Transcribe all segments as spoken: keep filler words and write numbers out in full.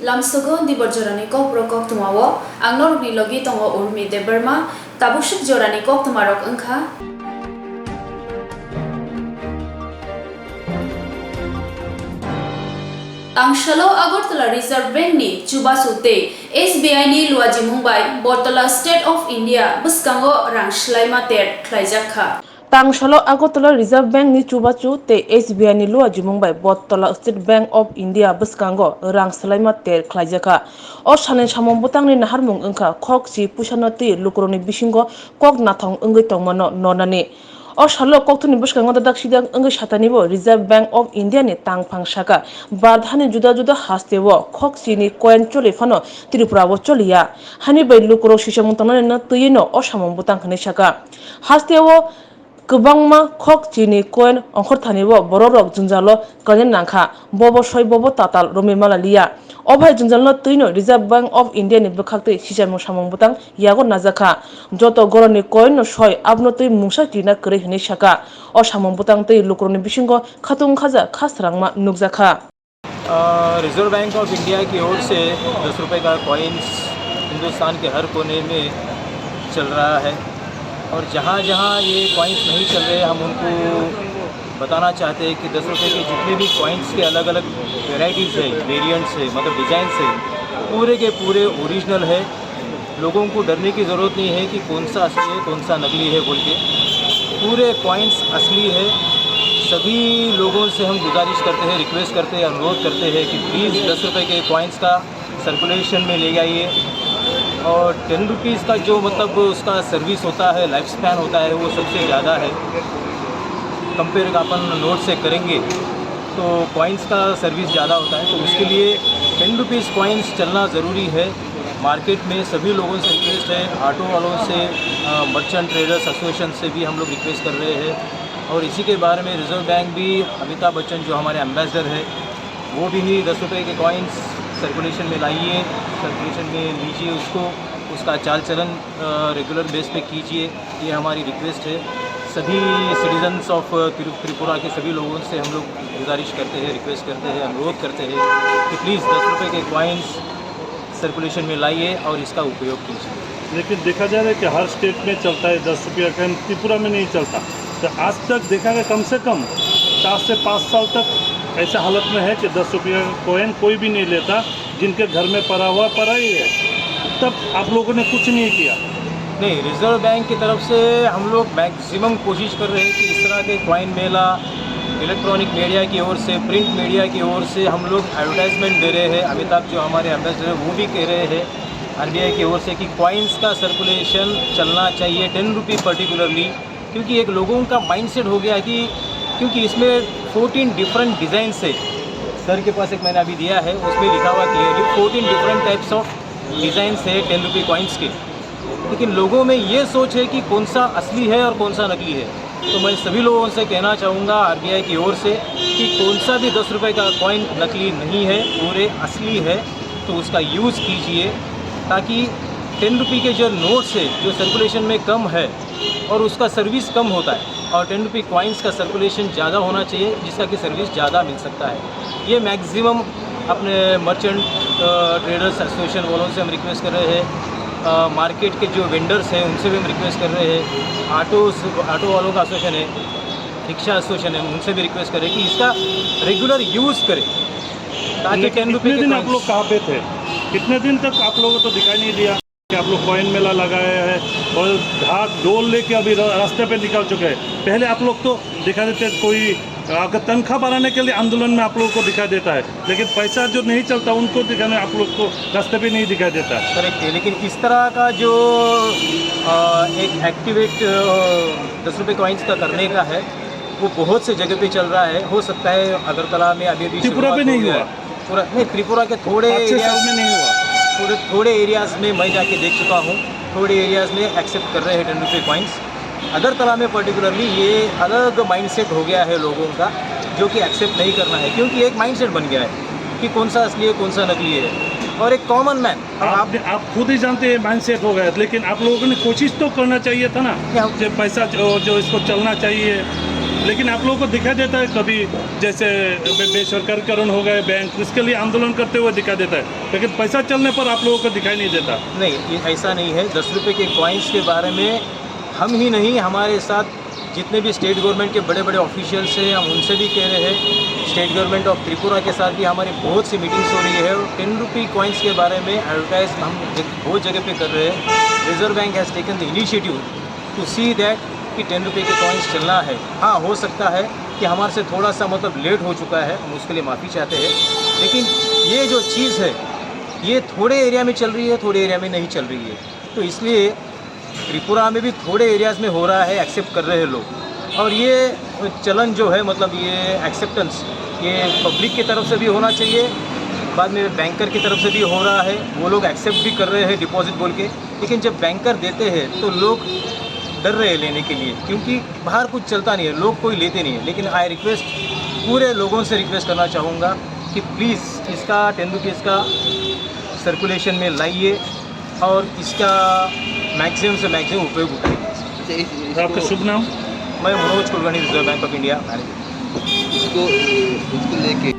Lamsogo dibor jorani kokborok koktwmao ang norokni logi tongo Urmi Debbarma, tabuk swk jorani koktwmarok wngkha. Tangsalo Agartala Reserve Bank ni chubachu tei S B I ni luajimung bai Bottola State of India bwskango rang swlaima ter khlaijak kha. Tangsalo Agartala Reserve Bank ni chubachu tei S B I ni luajimung bai Bottola State Bank of India bwskango rang swlaima ter khlaijakha. O salni samung bwtangni naharmung wngkha khok si puisano twi lukurokni bisingo kok nathong wngwi tongmano nornani. O salo kokthumni bwskango dadak sidak wngwi satanibo Reserve Bank of India ni tangphang saka Bharat hani juda juda hasteo khok sini coin choli phano Tripura o choliya. Hani bai lukurok sisamung tangnanino twiyino o samung bwtang hinwi saka. Hasteo kwbangma khok chini coin ongkhorthanibo bororok jwngjalo kwlaina nangkha, bobo soi bobo tatal romwi mala liya. O bai jwngjalno twino Reserve Bank of India ni bwkhaktwi sisamung samung bwtang yago najakha. Joto goroni coin no soi abono twi mungsa china kwrwi hinwi saka. O samung bwtang twi lukurokni bisingo khatung khaja kha srangma nukjakha. A, reserve bank of India की ओर से दस रुपए का कॉइन्स हिंदुस्तान के हर कोने में चल रहा है और जहाँ-जहाँ ये कॉइन्स नहीं चल रहे, हम उनको बताना चाहते हैं कि दस रुपए के जितने भी कॉइन्स के अलग-अलग वैराइटीज़ है, वेरिएंट्स है, मतलब डिज़ाइंस है, पूरे के पूरे ओरिजिनल है। लोगों को डरने की ज़रूरत नहीं है कि कौन सा असली है, कौन सा नकली है बोल के। पूरे कॉइन्स असली है। सभी लोगों से हम गुजारिश करते हैं, रिक्वेस्ट करते हैं, अनुरोध करते हैं कि प्लीज़ दस रुपए के कॉइन्स का सर्कुलेशन में ले आइए। और टेन रुपीज़ का जो, मतलब, उसका सर्विस होता है, लाइफ स्पैन होता है, वो सबसे ज़्यादा है। कंपेयर अपन नोट से करेंगे तो कॉइन्स का सर्विस ज़्यादा होता है, तो उसके लिए टेन रुपीज़ कॉइन्स चलना ज़रूरी है। मार्केट में सभी लोगों से रिक्वेस्ट है, ऑटो वालों से, अ, मर्चेंट ट्रेडर्स एसोसिएशन से भी हम लोग रिक्वेस्ट कर रहे हैं। और इसी के बारे में रिजर्व बैंक भी, अमिताभ बच्चन जो हमारे एम्बेसडर है, वो भी दस रुपए के कॉइन्स सर्कुलेशन में लाइए, सर्कुलेशन में लीजिए उसको, उसका चाल चलन, अ, रेगुलर बेस पे कीजिए, ये हमारी रिक्वेस्ट है। सभी सिटीजन्स ऑफ त्रि-, त्रिपुरा के सभी लोगों से हम लोग गुजारिश करते हैं, रिक्वेस्ट करते हैं, अनुरोध करते हैं कि प्लीज़ दस रुपए के कॉइन्स सर्कुलेशन में लाइए और इसका उपयोग कीजिए। लेकिन देखा जा रहा है कि हर स्टेट में चलता है दस रुपया कॉइन, त्रिपुरा में नहीं चलता। तो आज तक देखा गया, कम से कम चार से पाँच साल तक ऐसा हालत में है कि दस रुपया का कॉइन कोई भी नहीं लेता, जिनके घर में पड़ा हुआ पड़ा ही है। तब आप लोगों ने कुछ नहीं किया? नहीं, रिजर्व बैंक की तरफ से हम लोग मैक्सिमम कोशिश कर रहे हैं कि इस तरह के कॉइन मेला, इलेक्ट्रॉनिक मीडिया की ओर से, प्रिंट मीडिया की ओर से हम लोग एडवर्टाइजमेंट दे रहे हैं। अमिताभ जो हमारे एम्बेसडर हैं, वो भी कह रहे हैं आरबीआई की ओर से कि कॉइन्स का सर्कुलेशन चलना चाहिए, टेन रुपी पर्टिकुलरली, क्योंकि एक लोगों का माइंडसेट हो गया कि, क्योंकि इसमें फोर्टीन डिफरेंट डिज़ाइंस है। सर के पास एक मैंने अभी दिया है, उसमें लिखा हुआ clearly, fourteen different types of designs है टेन रुपी कॉइन्स के। लेकिन लोगों में ये सोच है कि कौन सा असली है और कौन सा नकली है। तो मैं सभी लोगों से कहना चाहूँगा आरबीआई की ओर से कि कौन सा भी दस रुपए का कॉइन नकली नहीं है, पूरे असली है। तो उसका यूज़ कीजिए, ताकि टेन रुपी के जो नोट्स है, जो सर्कुलेशन में कम है और उसका सर्विस कम होता है, और टेन रुपी कॉइन्स का सर्कुलेशन ज़्यादा होना चाहिए, जिसका कि सर्विस ज़्यादा मिल सकता है। ये मैक्सिमम अपने मर्चेंट, अ, ट्रेडर्स एसोसिएशन वालों से हम रिक्वेस्ट कर रहे हैं, अ, मार्केट के जो वेंडर्स हैं, उनसे भी हम रिक्वेस्ट कर रहे हैं, ऑटो, ऑटो वालों का एसोसिएशन है, रिक्शा एसोसिएशन है, उनसे भी रिक्वेस्ट कर रहे हैं कि इसका रेगुलर यूज़ करें, ताकि लेकिन टेन रुपये इतने के दिन आप कॉइन्स लोग कहाँ पे थे? कितने दिन तक आप लोगों को दिखाई नहीं दिया कि आप लोग कॉइन मेला लगाए हैं और ढाक ढोल लेके अभी र-, रास्ते पे निकल चुके हैं? पहले आप लोग तो दिखा देते, कोई आपका तनख्वाह बढ़ाने के लिए आंदोलन में आप लोगों को दिखाई देता है, लेकिन पैसा जो नहीं चलता उनको दिखाने आप लोग को रास्ते पे नहीं दिखाई देता। करेक्ट है, लेकिन इस तरह का जो, अ, एक एक्टिवेट, अ, दस रुपये कॉइन्स का करने का है, वो बहुत से जगह पे चल रहा है। हो सकता है अगरतला में अभी अभी त्रिपुरा शुरुआत पे हो नहीं गया हुआ। है। पूरा, नहीं, त्रिपुरा के थोड़े पाँच छः साल एरियाज, में नहीं हुआ। थोड़े, थोड़े एरियाज में मैं जाके देख चुका हूँ, थोड़े एरियाज में एक्सेप्ट कर रहे हैं टेन रुपये कॉइन्स। अगरतला में पर्टिकुलरली ये अलग माइंडसेट हो गया है लोगों का, जो कि एक्सेप्ट नहीं करना है, क्योंकि एक माइंडसेट बन गया है कि कौन सा असली है, कौन सा नकली है। और एक कॉमन मैन, अब आप आपने, आप खुद ही जानते हैं, माइंडसेट हो गया, लेकिन आप लोगों ने कोशिश तो करना चाहिए था ना, नहीं, हम कि पैसा जो, जो इसको चलना चाहिए। लेकिन आप लोगों को दिखाई देता है कभी, जैसे बे-, बेसरकारीकरण हो गए बैंक, इसके लिए आंदोलन करते हुए दिखाई देता है, लेकिन पैसा चलने पर आप लोगों को दिखाई नहीं देता। नहीं, ये ऐसा नहीं है। दस रुपये के कॉइन्स के बारे में हम ही नहीं, हमारे साथ जितने भी स्टेट गवर्नमेंट के बड़े बड़े ऑफिशियल्स हैं, हम उनसे भी कह रहे हैं। स्टेट गवर्नमेंट ऑफ त्रिपुरा के साथ भी हमारी बहुत सी मीटिंग्स हो रही है। और टेन रुपी कॉइन्स के बारे में एडवर्टाइज हम जग-, बहुत जगह पे कर रहे हैं। Reserve Bank has taken the initiative to see that कि टेन रुपये के कॉइन्स चलना है। हाँ, हो सकता है कि हमारे से थोड़ा सा, मतलब, लेट हो चुका है, हम उसके लिए माफ़ी चाहते हैं। लेकिन ये जो चीज़ है, ये थोड़े एरिया में चल रही है, थोड़े एरिया में नहीं चल रही है। तो इसलिए त्रिपुरा में भी थोड़े एरियाज़ में हो रहा है, एक्सेप्ट कर रहे हैं लोग। और ये चलन जो है, मतलब, ये एक्सेप्टेंस, ये पब्लिक की तरफ से भी होना चाहिए, बाद में बैंकर की तरफ से भी हो रहा है, वो लोग एक्सेप्ट भी कर रहे हैं डिपॉजिट बोल के। लेकिन जब बैंकर देते हैं तो लोग डर रहे हैं लेने के लिए, क्योंकि बाहर कुछ चलता नहीं है, लोग कोई लेते नहीं है। लेकिन आई रिक्वेस्ट, पूरे लोगों से रिक्वेस्ट करना चाहूँगा कि प्लीज़ इसका टेन रुपीज़ का सर्कुलेशन में लाइए और इसका मैक्सिमम से मैक्सिमम उपयोग उठाइए। अच्छा, इस, तो आपका इसको शुभ नाम? मैं Manoj Kulkarni, reserve bank of India manager. इसको, इसको लेके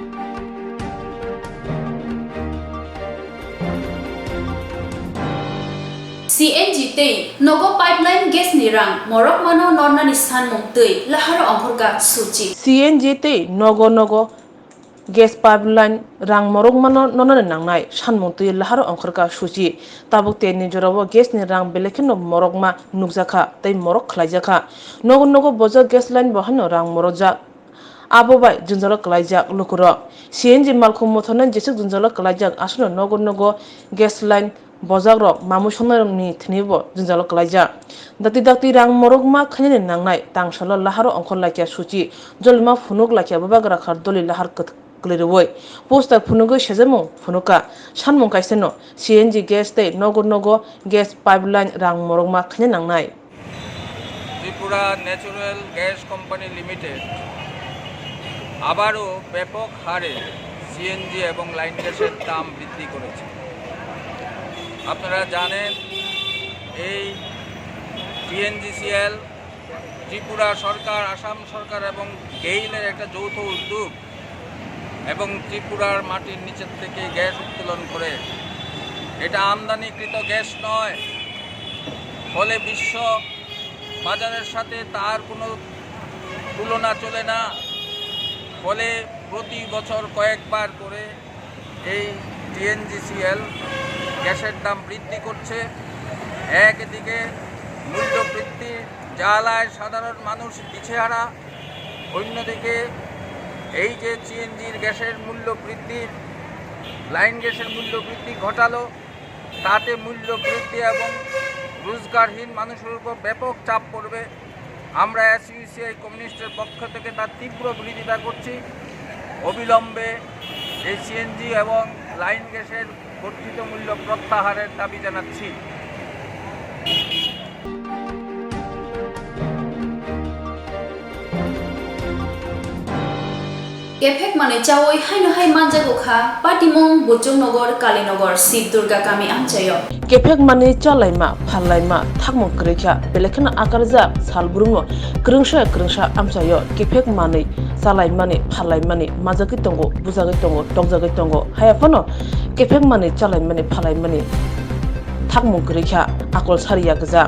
C N G tei nogo pipeline gas ni rang morok mano nornani sanmung twi laharo ongkhorka Suchi. C N G tei nogo nogo gas pipeline rang morok mano nornani nangnai sanmung twi laharo ongkhorka Suchi. Tabuk tei ni jorao gas ni rang belai kheno morok ma nukjakha tei morok khlaijakha. Nogo nogo bojak gas line bo haino rang morojak. Abo bai jwngjalo kwlaijak lukurok. C N G malkhung mothornai jeswk jwngjalo kwlaijak, aswkno nogo nogo gas line bojakrok mamwi songnai rokni thwinibo jwngjalo kwlaijak. Dakti dakti rang morok ma khainani nangnai tangsalo laharo ongkhor laikya Suchi, jolima phunuk laikya bubagra khar doli lahar kwt-, kwlwi rwui poster phunugwi sejakmung phunukha. Sanmung kaisano C N G gas tei nogo nogo gas pipeline rang morok ma khaina nangnai. Tripura natural gas company limited আবারও ব্যাপক হারে সিএনজি এবং লাইন গ্যাসের দাম বৃদ্ধি করেছে। আপনারা জানেন, এই টিএনজিসিএল, ত্রিপুরা সরকার, আসাম সরকার এবং গেইলের একটা যৌথ উদ্যোগ এবং ত্রিপুরার মাটির নিচের থেকে গ্যাস উত্তোলন করে। এটা আমদানিকৃত গ্যাস নয়, ফলে বিশ্ব বাজারের সাথে তার কোনো তুলনা চলে না। ফলে প্রতি বছর কয়েকবার করে এই টিএনজিসিএল গ্যাসের দাম বৃদ্ধি করছে। একদিকে মূল্যবৃদ্ধির জ্বালায় সাধারণ মানুষ দিশেহারা, অন্যদিকে এই যে সিএনজির গ্যাসের মূল্য বৃদ্ধির, লাইন গ্যাসের মূল্য বৃদ্ধি ঘটালো, তাতে মূল্য বৃদ্ধি এবং রোজগারহীন মানুষের উপর ব্যাপক চাপ পড়বে। আমরা এসইউসিআই কমিউনিস্টের পক্ষ থেকে তার তীব্র বিরোধিতা করছি। অবিলম্বে এই সিএনজি এবং লাইন গ্যাসের বর্ধিত মূল্য প্রত্যাহারের দাবি জানাচ্ছি। Kephek manwi chawi haino hai manjago kha Patimung, Buchung Nogor, Kali Nogor, Shiv Durga kami amchaio. Kephek manwi chalaima, phallaima, thakmung kwrwi kha, belai kheno akarjak salbrumno kwrwngsa kwrwngsa amchaio kephek manwi chalaimani, phallaimani manjagwi tongo, bujagwi tongo, tokjagwi tongo. Haiya phano kephek manwi chalaimani, phallaimani thakmung kwrwi kha, akol sariya gwja.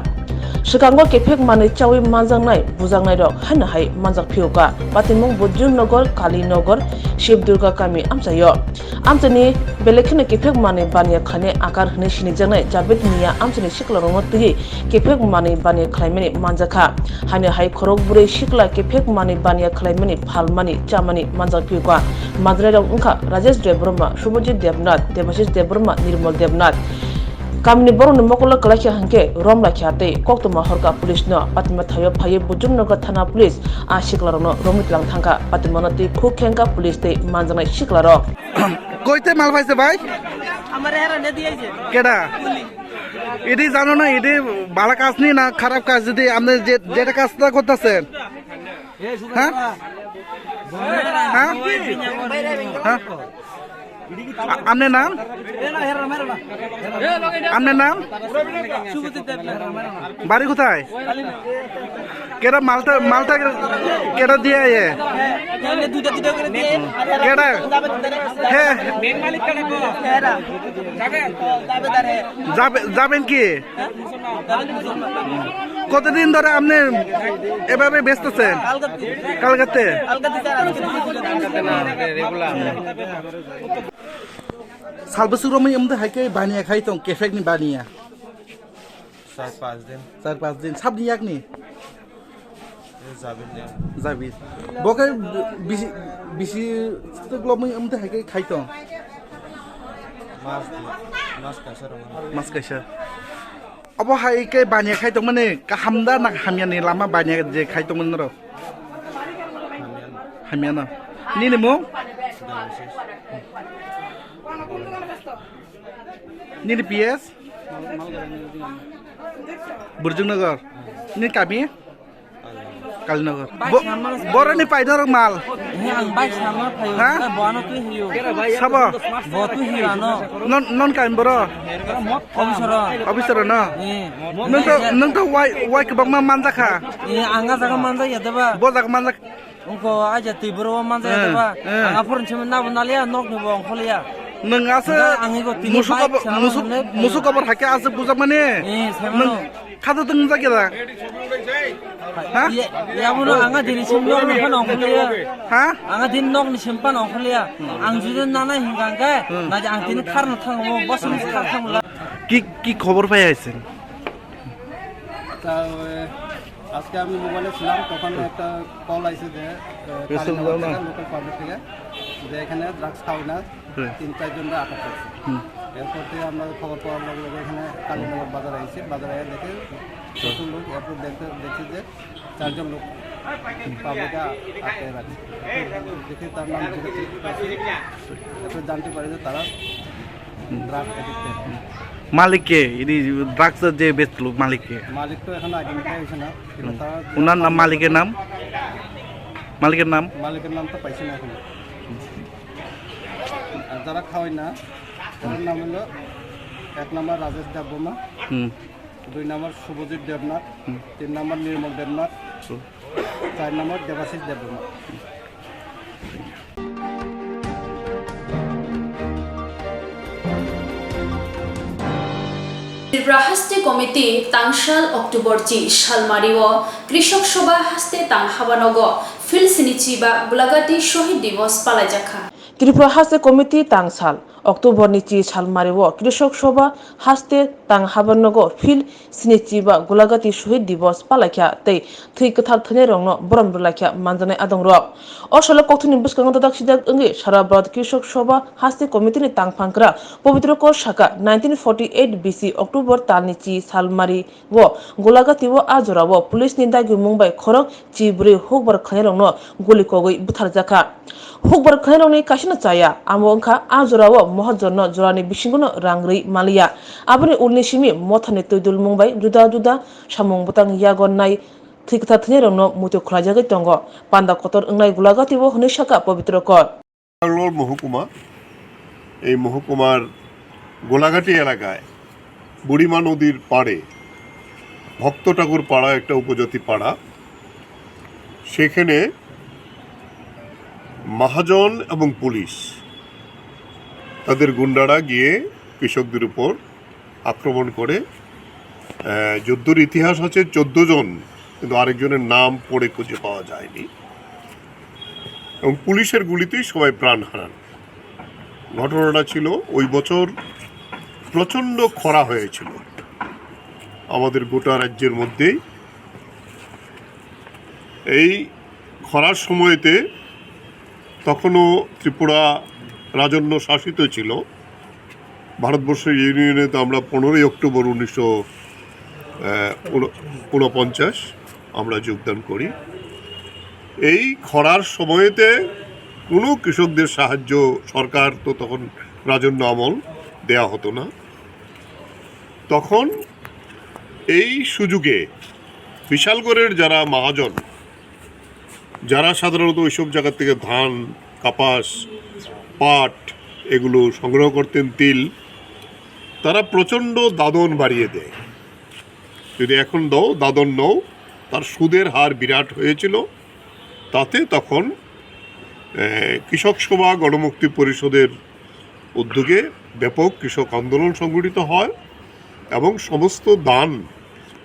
Swkango kephek manwi chawi manjaknai, bujaknairok haino hai manjak phiyokha. Patimung Bujung Nogor, Kali Nogor, Shiv Durga kami amchaio. Amchaini belai kheno kephek manwi baniya khlainai akar hwnwi sinijaknai Javed Miya amchaini siklarokno twiwi kephek manwi baniya khlaimani manjakha. Haino hai khorok bwrwi sikla kephek manwi baniya khlaimani, phalmani, chamani manjak phiyokha. Manjaknairok wngkha Rajesh Debbarma, Subhajit Debnath, Debashish Debbarma, Nirmal Debnath. Kamini borokni mokolo kwlaikha hinkhe romlaikha tei koktwma horkha police no. Patima thaio phaiwi Bujung Nogor thana police a siklarokno romwi tlang thangkha. Patimano twi khuk khengkha police tei manjaknai siklarok. কইতে মাল পাইছে ভাই? আমার এরা নে দিয়েছে। কেডা? Police. ED জানো না, ইডি ভালো কাজ নি না খারাপ কাজ? যদি আপনি যে, যেটা কাজটা করতেছেন, হ্যাঁ? হ্যাঁ? হ্যাঁ? আ-, আপনার নাম? আপনার নাম? বাড়ি কোথায়? কেডা মালটা, মালটা কেডা দিয়ে আয়ে? কেডা? হ্যাঁ। যাবে-, যাবেন কি? কতদিন ধরে আপনি এভাবে বেচতেছেন? কালকাতে। Salbwswk romwi wngtwi hai khe baniya khai tong, kephek ni baniya. Char panch din. Char panch din. Sabni yakni? Ei Jabir din. Jabir. Bo khe bisi, bisi twk lomwi wngtwi hai khe khai tong. Mas di, mas kaisa romwi. Mas kaisa. Obo hai khe baniya khai tongmani kaham da na hamya ni lama baniya je khai tongmani norok? Hamya no. Nini mung? Nini P S? Burjung Nagar. Nini kami? Kalinagar. Boroni paidor mal. He ang bai sama phayo. Ha? Bono tu hiyo. Sabo? Bo tu hiyo ano. Non, non kain boro? Obisoro. Obisoro no? Nung to, nung to wai, wai kebak ma manjakha. Ang a jaga manjak ya deba. Bo jaga manjak. Ungko aja twi boro manjak ya deba. Ang a phone simi nabo naliya nok ni bo ongkholiya. Nung asa musuk abor, musuk, musuk abor hakhe asa bujak mani. Nung Khato tong jak ya da? Ha? Yabono anga dini sim nok ni phano ongkhorliya. Ha? Anga dini nok ni sim phano ongkhorliya. Ang jodi nanai hingka hingke, naji ang tini kharno thango, bosong khar thango la. কি, কি খবর পাই আইছেন? তা, ওই, আজকে আমি মোবাইলে ছিলাম, তখন একটা কল আইছে যে, এ, কালীনগর থেকে, লোকাল পাবলিক থেকে, যে এখানে ড্রাগস খাওয়ায় না, তিন চারজনকে আটক করছে। এরপর থেকে আমরা খবর পাওয়ার লগে লগে এখানে কালীনগর বাজারে আইছি, বাজারে আইয়া দেখে প্রচুর লোক, এরপর দেখতে, দেখছি যে চারজন লোক পাবলিকে আটকে রাখছে। এরপর দেখে তার নাম জিজ্ঞাসা করছি, এরপর জানতে পারি যে তারা ড্রাগ অ্যাডিক্টেড। মালিক কে? ইনি ড্রাগস যে বেচলো মালিক কে? মালিক তো এখন আইডেন্টিফাই হয়েছে না, কিন্তু তারা ওনার নাম, মালিকের নাম? মালিকের নাম? মালিকের নাম তো পাইছি না এখনো। আর যারা খাওয়ায় না, তাদের নাম হলো এক নম্বর রাজেশ দেববর্মা, হুম। দুই নম্বর শুভজিৎ দেবনাথ, হুম। তিন নম্বর নির্মল দেবনাথ, হুম। চার নম্বর দেবাশিস Debbarma. Tripura Haste Committee tangsal October chi salmari o Krishok Sobha haste tang habanogo field sinichi ba Gulagati Shohid Divos palaijakha. Tripura Haste Committee tangsal October ni chi salmari o Krishok Sobha haste tang habanogo field sinichi ba Gulagati Shohid Divos palaikha tei thwi kwthar thwinairokno borom rwlaikha manjaknai adongrok. O salo kokthumni bwskango dadak sidak wngwi sara Bharat Krishok Sobha Haste Committee ni tangphang kwrak Pabitro Kor saka, nineteen forty eight B C October talni chi salmari o Gulagati o a jora o police ni dagimung bai khorok chi bwrwi hukbar khwnairokno guli kogwi butharjakha. Hukbar khwnairokni kaisano chaya, amo wngkha a jora o mohajonno jorani bisingono rang rwi manliya. Aboni ulni simi mothani twi dulmung bai juda juda samung bwtang yago nai thwi kwthar thwinairokno muitu khwlaijagwi tongo. Panda kotor wngnai Gulagati o hwnwi sakha Pabitro Kor. বাংলোর মহকুমা, এই মহকুমার গোলাঘাটি এলাকায় বুড়িমা নদীর পাড়ে ভক্ত ঠাকুর পাড়া একটা উপজাতি পাড়া, সেখানে মহাজন এবং পুলিশ তাদের গুন্ডারা গিয়ে কৃষকদের উপর আক্রমণ করে। আহ, যদ্দূর ইতিহাস আছে চোদ্দ জন, কিন্তু আরেকজনের নাম পড়ে খুঁজে পাওয়া যায়নি এবং পুলিশের গুলিতেই সবাই প্রাণ হারান। ঘটনাটা ছিল ওই বছর প্রচণ্ড খরা হয়েছিল আমাদের গোটা রাজ্যের মধ্যেই। এই খরার সময়তে তখনও ত্রিপুরা রাজন্য শাসিত ছিল। ভারতবর্ষ ইউনিয়নে তো আমরা পনেরোই অক্টোবর উনিশশো, আহ, ঊন-, ঊনপঞ্চাশ আমরা যোগদান করি। এই খরার সময়তে কোনো কৃষকদের সাহায্য সরকার তো তখন রাজন্য আমল দেয়া হতো না। তখন এই সুযোগে বিশালগড়ের যারা মহাজন, যারা সাধারণত ওইসব জায়গা থেকে ধান, কাপাস, পাট এগুলো সংগ্রহ করতেন তিল, তারা প্রচণ্ড দাদন বাড়িয়ে দেয়। যদি এখন দাও, দাদন নাও, তার সুদের হার বিরাট হয়েছিল। তাতে তখন, এ, কৃষক সভা গণমুক্তি পরিষদের উদ্যোগে ব্যাপক কৃষক আন্দোলন সংগঠিত হয় এবং সমস্ত ধান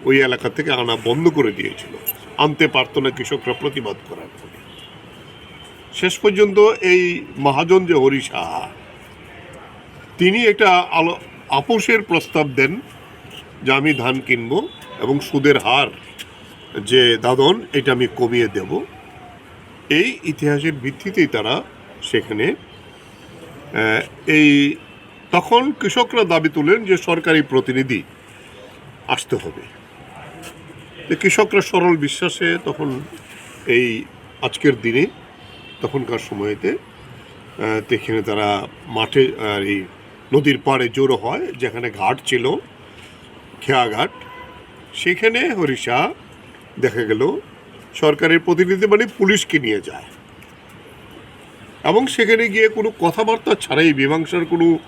ওই এলাকা থেকে আনা বন্ধ করে দিয়েছিল, আনতে পারতো না কৃষকরা প্রতিবাদ করার ফলে। শেষ পর্যন্ত এই মহাজন যে হরি সাহা, তিনি একটা আলো-, আপোষের প্রস্তাব দেন যে আমি ধান কিনবো এবং সুদের হার যে দাদন, এটা আমি কমিয়ে দেব। এই ইতিহাসের ভিত্তিতেই তারা সেখানে, আহ, এই তখন কৃষকরা দাবি তুলেন যে সরকারি প্রতিনিধি আসতে হবে। তো কৃষকরা সরল বিশ্বাসে তখন এই আজকের দিনে, তখনকার সময়তে, আহ, সেখানে তারা মাঠে, আর এই নদীর পাড়ে জড়ো হয়, যেখানে ঘাট ছিল, খেয়াঘাট। সেখানে হরিষা দেখা গেল সরকারের প্রতিনিধি মানে পুলিশকে নিয়ে যায় এবং সেখানে গিয়ে কোনো কথাবার্তা ছাড়াই, মীমাংসার কোনো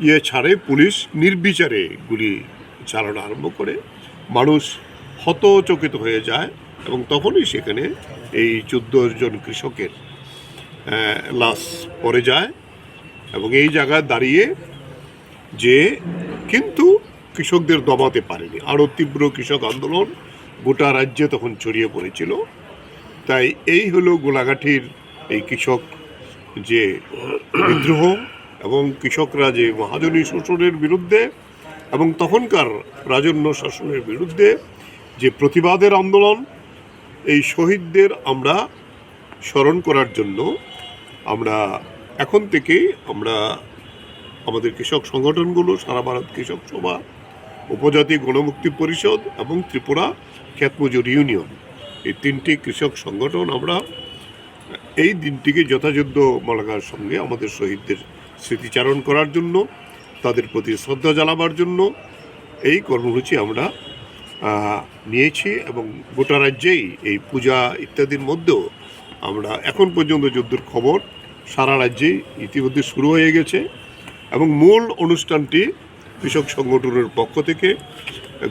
ইয়ে ছাড়াই পুলিশ নির্বিচারে গুলি চালানো আরম্ভ করে। মানুষ হতচকিত হয়ে যায় এবং তখনই সেখানে এই চোদ্দ জন কৃষকের, আহ, লাশ পড়ে যায় এবং এই জায়গায় দাঁড়িয়ে যে কিন্তু কৃষকদের দমাতে পারেনি। আরও তীব্র কৃষক আন্দোলন গোটা রাজ্যে তখন ছড়িয়ে পড়েছিল। তাই এই হলো গোলাঘাটির এই কৃষক যে বিদ্রোহ এবং কৃষকরা যে মহাজনী শোষণের বিরুদ্ধে এবং তখনকার রাজন্য শাসনের বিরুদ্ধে যে প্রতিবাদের আন্দোলন, এই শহীদদের আমরা স্মরণ করার জন্য আমরা এখন থেকে আমরা আমাদের কৃষক সংগঠনগুলো, সারা ভারত কৃষক সভা, উপজাতি গণমুক্তি পরিষদ এবং ত্রিপুরা ক্ষেত মজুর ইউনিয়ন, এই তিনটি কৃষক সংগঠন আমরা এই দিনটিকে যথাযোগ্য মালাকার সঙ্গে আমাদের শহীদদের স্মৃতিচারণ করার জন্য, তাদের প্রতি শ্রদ্ধা জানাবার জন্য এই কর্মসূচি আমরা, আহ, নিয়েছি এবং গোটা রাজ্যেই এই পূজা ইত্যাদির মধ্যেও আমরা এখন পর্যন্ত যদ্দূর খবর সারা রাজ্যেই ইতিমধ্যে শুরু হয়ে গেছে এবং মূল অনুষ্ঠানটি কৃষক সংগঠনের পক্ষ থেকে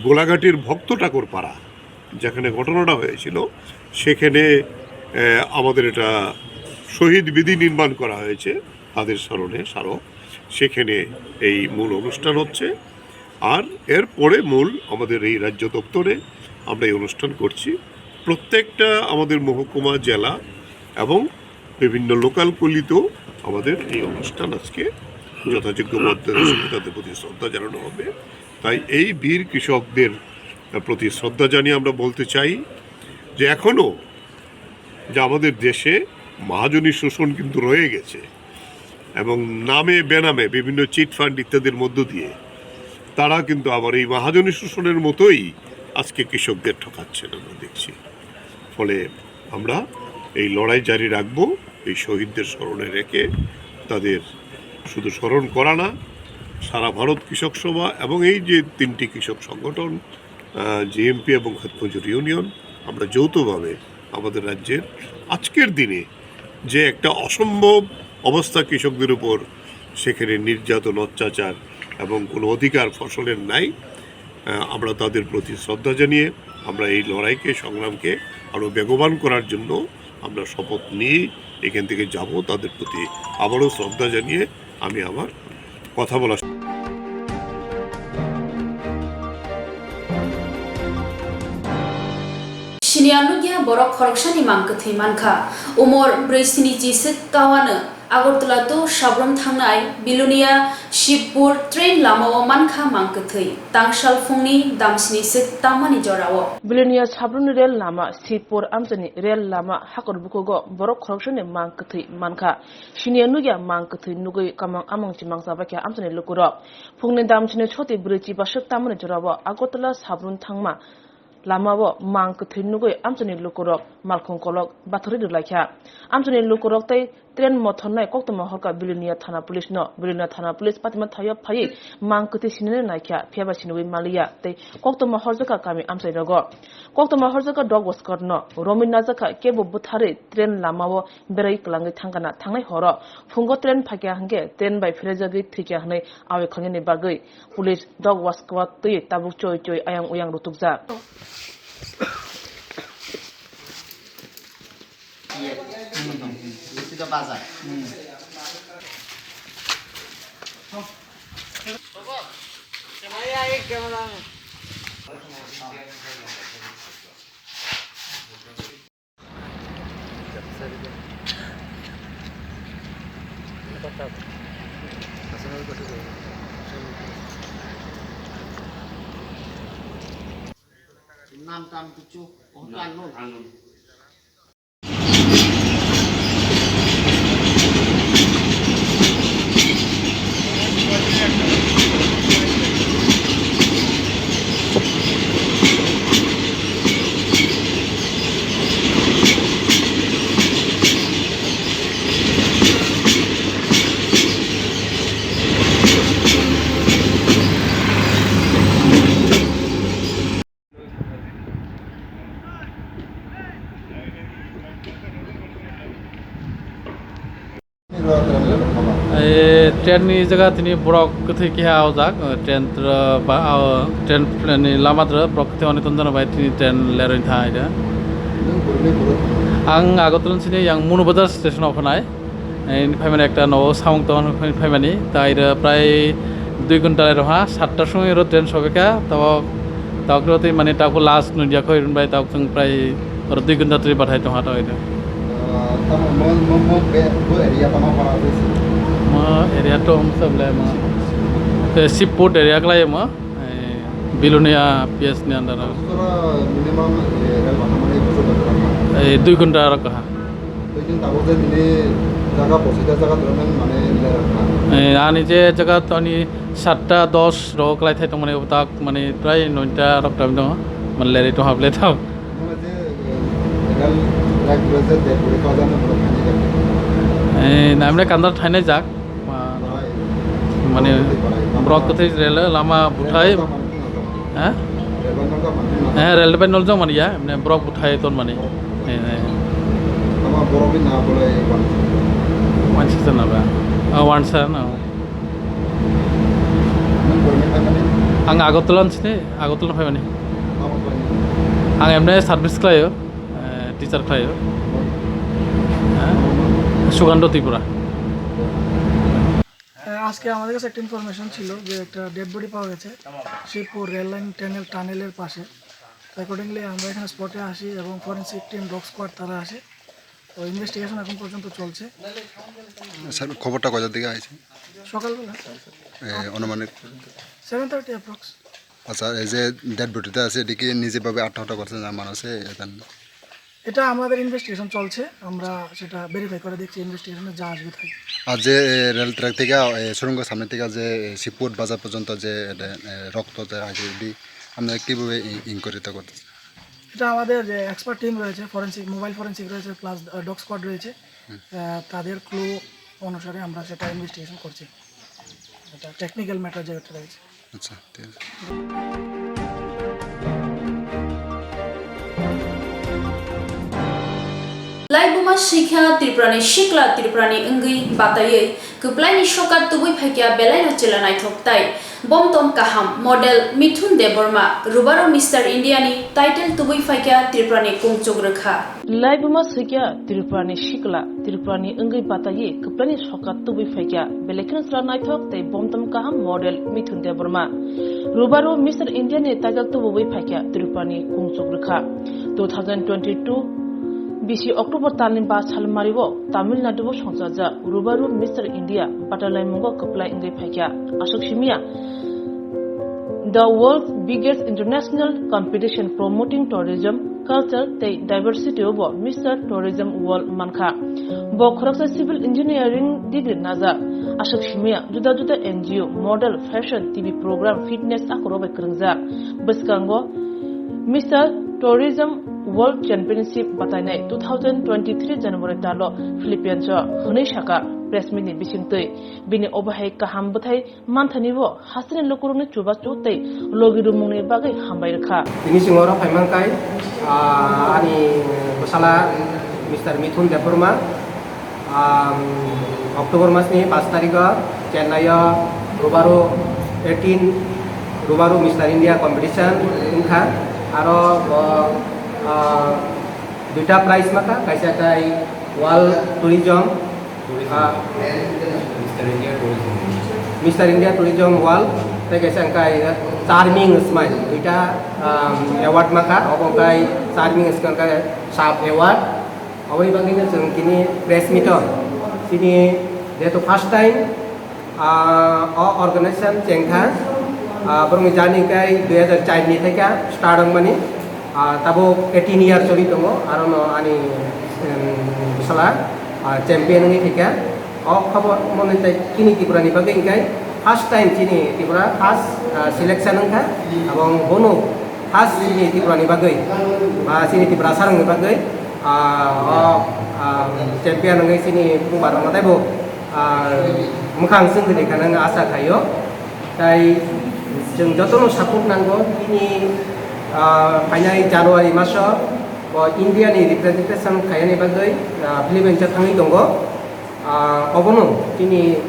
গোলাঘাটির ভক্ত ঠাকুর পাড়া, যেখানে ঘটনাটা হয়েছিল, সেখানে, আহ, আমাদের এটা শহীদ বেদি নির্মাণ করা হয়েছে তাদের স্মরণে স্মারক। সেখানে এই মূল অনুষ্ঠান হচ্ছে। আর এরপরে মূল আমাদের এই রাজ্য দপ্তরে আমরা এই অনুষ্ঠান করছি। প্রত্যেকটা আমাদের মহকুমা, জেলা এবং বিভিন্ন লোকাল পল্লীতেও আমাদের এই অনুষ্ঠান আজকে যথাযোগ্য পদ্ধতির সঙ্গে তাদের প্রতি শ্রদ্ধা জানানো হবে। তাই এই বীর কৃষকদের প্রতি শ্রদ্ধা জানিয়ে আমরা বলতে চাই যে এখনও যে আমাদের দেশে মহাজনী শোষণ কিন্তু রয়ে গেছে এবং নামে বেনামে বিভিন্ন চিট ফান্ড ইত্যাদির মধ্য দিয়ে তারা কিন্তু আবার এই মহাজনী শোষণের মতোই আজকে কৃষকদের ঠকাচ্ছেন আমরা দেখছি। ফলে আমরা এই লড়াই জারি রাখব, এই শহীদদের স্মরণে রেখে তাদের শুধু স্মরণ করা না, সারা ভারত কৃষক সভা এবং এই যে তিনটি কৃষক সংগঠন, আহ, জিএমপি এবং ক্ষেত মজুর ইউনিয়ন, আমরা যৌথভাবে আমাদের রাজ্যের আজকের দিনে যে একটা অসম্ভব অবস্থা কৃষকদের উপর, সেখানে নির্যাতন, অত্যাচার এবং কোনো অধিকার ফসলের নাই, আহ, আমরা তাদের প্রতি শ্রদ্ধা জানিয়ে আমরা এই লড়াইকে, সংগ্রামকে আরও বেগবান করার জন্য আমরা শপথ নিয়ে এখান থেকে যাব। তাদের প্রতি আবারও শ্রদ্ধা জানিয়ে আমি আমার কথা বলা Siniya nukya borok khoroksani mang kwthwi mankha. Umor brwi sini chiswk kawanw Agartala to Sabrum thangnai Bilonia Shibpur train lamao mankha mang kwthwi. Tangsal phungni damsini swk tammani jorao. Bilonia Sabrumni rel lama Shibpur amchani rel lama hakor bukugo borok khoroksani mang kwthwi mankha. Siniya nukya mang kwthwi nugwi kamang amang chimang chabakya amchani lukurok. Phungni damsini soti brwi chibaswk tammani jorao Agartala Sabrum thangma lamao mang kwthwi nugwi amchani lukurok malkhung kolok bathori rwlaikha. Amchani lukurok tei Train mothornai koktwma horkha Bilonia thana police no. Bilonia thana police patima thaio phaiwi mang kwthwi sinina naikha, phiyaba siniwi maliya tei koktwma horjakha kami amchai rogo. Koktwma horjakha dog waskar no romwi najakha, kebo bwtharwi train lamao berai kwlangwi thangkana thangnai horo. Phungo train phaikha hwnkhe train bai phirajagwi thwikha hwnwi awai khlainani bagwi police dog waskar twi tabuk choi choi ayang uyang rutukjak. Nam tam kichu, oh, unknown. Eh, train ni jaga tini borok kwthwi keha aojak, eh, train tra-, ba, ah, train ni lama tra borok kwthwi oni tonjana bai tini train leroi thai da. Ang Agartala sini yang Manu Bazar station o phanai. Eh, ini phaimani ekta nogo samung tong phaimani. Tai re prai dui ghonta le roha, satta somoi ro train sobeka, tabo Tok roti mani tok last nung ya khoi run bai tok thung prai oro dui ghonta twi bathai tong ha tok ida. Ah, tamo mo, mo, mo, be, bo area tamo para ase. Mo area to hum sab le mo. Eh, seafood area klai mo. Eh, Bilonia P S ni under. Sora minimum, eh, rel bana mane bujo da. Eh, dui ghonta ro kaha. Dui ghonta bo je nini jaga bosi da jaga doro nang mane le rakha. Eh, ani je jaga to ani satta dos ro klai thai tong mane tak Mane, prai noita rok tam dong, mane, leri to hable tong. Mane je, eh, egal, like, bro, je, de, bro, kaza na, bro, khani, khani. Eh, namre kandar thainai jak. Ma-, mane, borok kwthwi rel, lama buthai. Ha? Eh, rel bai nol jong mani ya, mane, borok buthai ton mani. Eh, eh. Tama borok ni na bolai wansa. Wansa na ba? Ah, wansa na. Ang Agartala sini, Agartala phaimani. Ang emne service khlaio, eh, teacher khlaio. Eh, Sugandha Tripura. আহ, আজকে আমাদের কাছে একটা ইনফরমেশন ছিল যে একটা dead body পাওয়া গেছে Shibpur rail line tunnel, টানেলের পাশে। অ্যাকর্ডিংলি আমরা এখানে স্পটে আসি এবং ফরেন্সিক টিম, ডগ স্কোয়াড তারা আসে। তো ইনভেস্টিগেশন এখন পর্যন্ত চলছে। স্যার, খবরটা কয়টার দিকে আইছে? সকালবেলা। এ, অনুমানিক? Seven thirty approx. আচ্ছা, এই যে ডেড বডিটা আছে, এটা কি নিজে ভাবে আত্মহত্যা করছে না মানুষে? এটা এটা আমাদের ইনভেস্টিগেশন চলছে, আমরা সেটা ভেরিফাই করে দেখছি ইনভেস্টিগেশনে যা আসবে তাই। আর যে, এ, রেল ট্র্যাক থেকে, এ, সুরঙ্গ সামনে থেকে যে, এ, শিবপুর বাজার পর্যন্ত যে, এ, এ, রক্ত যে আছে, এটি আপনারা কিভাবে ই-, ইনকোয়ারিটা করতেছেন? এটা আমাদের যে এক্সপার্ট টিম রয়েছে, ফরেন্সিক, মোবাইল ফরেন্সিক রয়েছে, প্লাস, আহ, ডগ স্কোয়াড রয়েছে। হুম। আহ, তাদের ক্লু অনুসারে আমরা সেটা ইনভেস্টিগেশন করছি। এটা টেকনিক্যাল ম্যাটার যেটা রয়েছে। আচ্ছা, ঠিক আছে। Laibuma sikha Tripurani sikla Tripurani wngwi bataiwi kwplaini sokat tubui phaikya belaino chela naithok tai. Bomtom kaham model Mithun Debbarma, Rubaro Mister India ni title tubui phaikya Tripura ni kungchuk rwkha. Laibuma swikia Tripura ni sikla, Tripura ni wngwi bataiwi kwplani sokat tubui phaikya, belai kheno chwla naithok tei bomtom kaham model Mithun Debbarma. Rubaro Mister India ni title tubui phaikya Tripura ni kungchuk rwkha. Two thousand twenty-two bisi October talni ba salmario Tamil Nadu o songchajak Rubaro Mister India batalaimungo kwplai wngwi phaikha. Aswk simiya, The World's Biggest International Competition Promoting Tourism, Culture tei Diversity o bo Mister Tourism World mankha. Bo khoroksa civil engineering degree najak. Aswk simiya juda juda N G O, model, fashion, T V program, fitness akhoro bai kwrwngjak. Bwskango Mister Tourism World Championship batainai two thousand twenty-three January talo Philippines o hwnwi saka press meet ni bisingtwi. Bini obo hai kaham bwthai manthani bo hasteni lukurokni chubachu tei logi rumungni bagwi hambai rwkha. Tini chwng oro phaimang kai, ah, ani bwsala Mister Mithun Debbarma, um, October masni paanch tarikh o Chennai o Rubaru eighteen Rubaru Mister India competition wngkha. Aro bo, ah, duita prize maka, kaisa kai World Tourism, ah, Mister India Tourism. Mister India Tourism World, tei kaisa kai Charming Smile, duita, um, award maka, obo kai Charming Smile kai sub award. Aboni bagwino chwng tini press meet o chini jehetu first time, ah, o organization chengkha, ah, borokni journey kai dui hajar char ni thaika start wngmani, ah, tabuk eighteen year choli tongo, arono ani, em, bwsala, ah, champion wngwi phaikha. O khobor mone tai chini Tripura ni bagwi hwnkhe first time chini Tripura first, ah, selection wngkha, abong bono first chini Tripura ni bagwi ba chini Tiprasa rokni bagwi, ah, o, ah, champion wngwi chini Bubagrano taibo, ah, mwkhang chwng twi kha nang asa khaio. Tai chwng jotono support nango, bini, ah, phainai January maso bo India ni representation khaiyani bagwi, ah, Philippines o thangwi tongo. Ah, obono chini,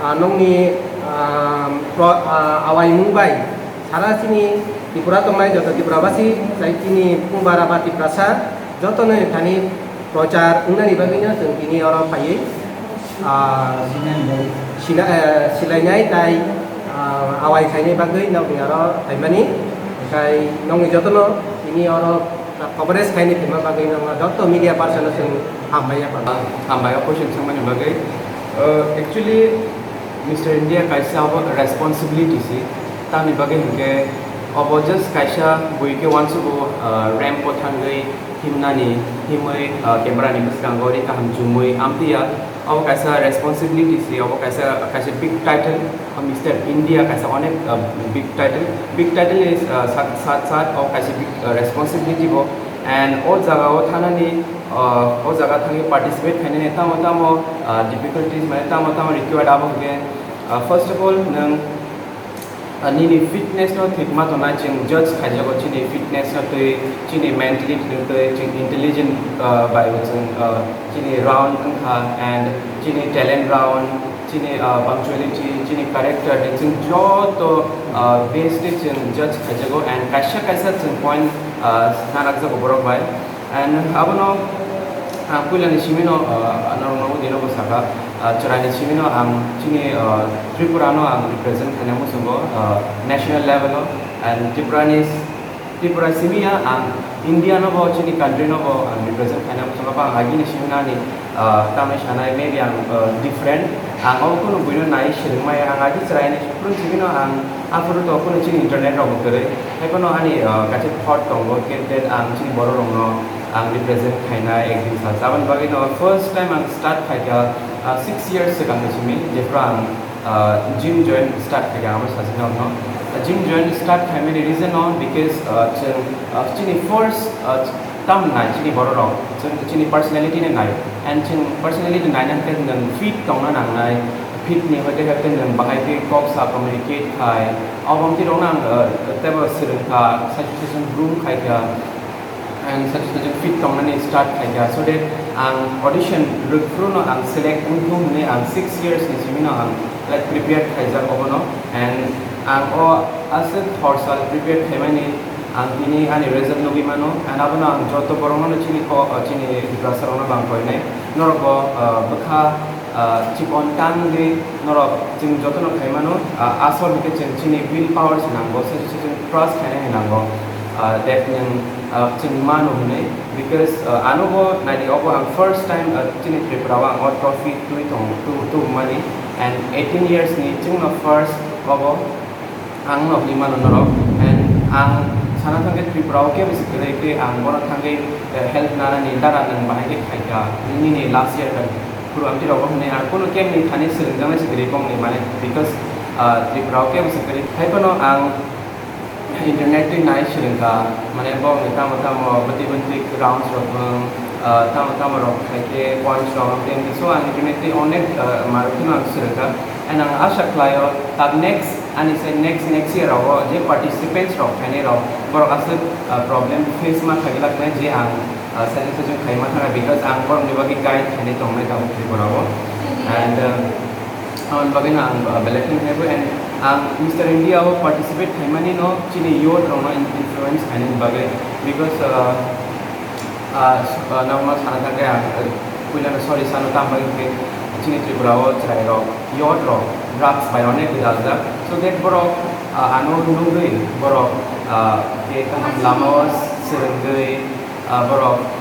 ah, nokni, ah, pro-, ah, awaimung bai sara chini Tripura tongnai joto Tripurabasi, tai chini Bubara ba Tiprasa jotono thani prochar wngnani bagwino chwng tini oro phaiwi, ah, sina-, eh, silainai tai, ah, awai khainai bagwi nokni oro phaimani. Khai nokni jotono tini oro coverage khainai phaima bagwi nokno joto media person no chwng hambai ya. Hambai o question swngmani bagwi. Uh, actually, Mister India kaisa abo responsibility si, tamni bagwi hinkhe abo just kaisa bui khe uansugo, uh, ramp o thangwi himnani, himwi, uh, camera ni bwskango ri kaham chumui amtwi ya. Abo kaisa responsibility si, abo kaisa, kaisa big title, uh, Mister India kaisa onek, uh, big title. Big title is, uh, sat, sat, sat, abo kaisa big, uh, responsibility bo. And o jaga o thanani, uh, o jaga thangwi participate khainani tamo tamo, uh, difficulties mane tamo tamo required abo hinkhe, uh, first of all, nwng Ah, nini fitness no thik ma tongnai, chwng judge khaijago chini fitness no twi, chini mentality no twi, chwng intelligent, ah, bai bo chwng, ah, chini round wngkha and chini talent round, chini, ah, punctuality, chini character ni chwng joto, ah, base twi chwng judge khaijago and kaisa kaisa chwng point, ah, sna rakjago borok bai. And abono ang puilani simino, ah, norokno udi nogo saka, ah, chwraini simino ang chini, ah, Tripurano ang represent khaina muchungo, ah, national level o, and Tripurani, Tripura simi ya ang India no bo, chini country no bo ang represent khaina muchungo, ang agini simino ani, ah, tamni sanai maybe ang, ah, different, ang o kunu buino nai swrwngmaya, ang agi chwraini Phuru chini no ang aphuru to phuru chini internet rok bo kwrwi. Hai phano ani, ah, kaisa thought tongo, candidate ang chini borok rokno ang represent khaina ekdin salsa. Aboni bagwi no first time ang start khaikha, ah, six years swkang ni simi, jephru ang, ah, gym join start khaikha, amo sasi no no. Ah, gym join start khaimani reason no because, ah, chwng, ah, chini first, ah, Tam nai chini borok rok, chwng chini personality no nai, and chwng personality naina hwnkhe nwng fit tongna nangnai, fit ni hoite khe nwng bahai khe kok sa communicate khai, abo bwtwi rok no ang, uh, teibo swrwng kha, suggestion room khai kha, and suggestion fit tongnani start khai kha, so that ang audition rwk phuru no ang select wngthung hwnwi ang six years ni simi no ang, like, prepared khaijak obono, and ang o aswk hor sal prepared khaimani. Ang tini ani result nugwi mano, and abono ang joto borokno chini ko, chini Tiprasa rokno bo ang koinai. Norok bo, ah, bwkha, ah, chikon tang wngwi norok chwng jotono khai mano, ah, asol hwnkhe chwng chini will power se nango, se, se chwng trust khainai hai nango, ah, that nwng, ah, chwng mano hwnwi, because, ah, ano bo naidi obo ang first time, ah, chini Tripura o ang o trophy twi tong, tu, tubumani, and eighteen years ni chwngno first obo. Ang no hinwi mano norok, and ang sana thangkhe Tripura o kebo se kwrwi khe ang bono thangwi, eh, help nanani dara nwng bahai khe khaikha, nini last year bai phuru amtwi rogo hwnwi ang kunu kemni thani swrwngjaknai se kwrwi bongni mane, because, ah, Tripura o kebo se kwrwi. Hai phano ang Internet twi nai swrwngkha, mane bokni tamo tamo bwtwi bwtwi rounds rok wng, ah, tamo tamo rok khaikhe points rok wng tei so ang internet twi onek, ah, marukheno ang swrwngkha. And ang asha khlaio tab next, ani se next, next year rogo je participants rok khainai rok borok aswk, ah, problem face ma khailak nai je ang, ah, suggestion khaima thangkha, because ang borokni bagwi guide khainai tongnai tabuk Tripura o. And, ah, Aboni bagwi no ang, uh, belai kheno happy and ang Mister India o participate khaimani no chini youth rok no in-, influence khainani bagwi, because, uh, uh, s-, uh, nokno sana thangkhe ang, uh, puila no sorry sano, tamo bagwi khe chini Tripura o chwrai rok, youth rok drugs bai onek gwdaljak, so that borok, uh, ano nugwi borok, uh, khe kaham lama o swrwngwi, uh, borok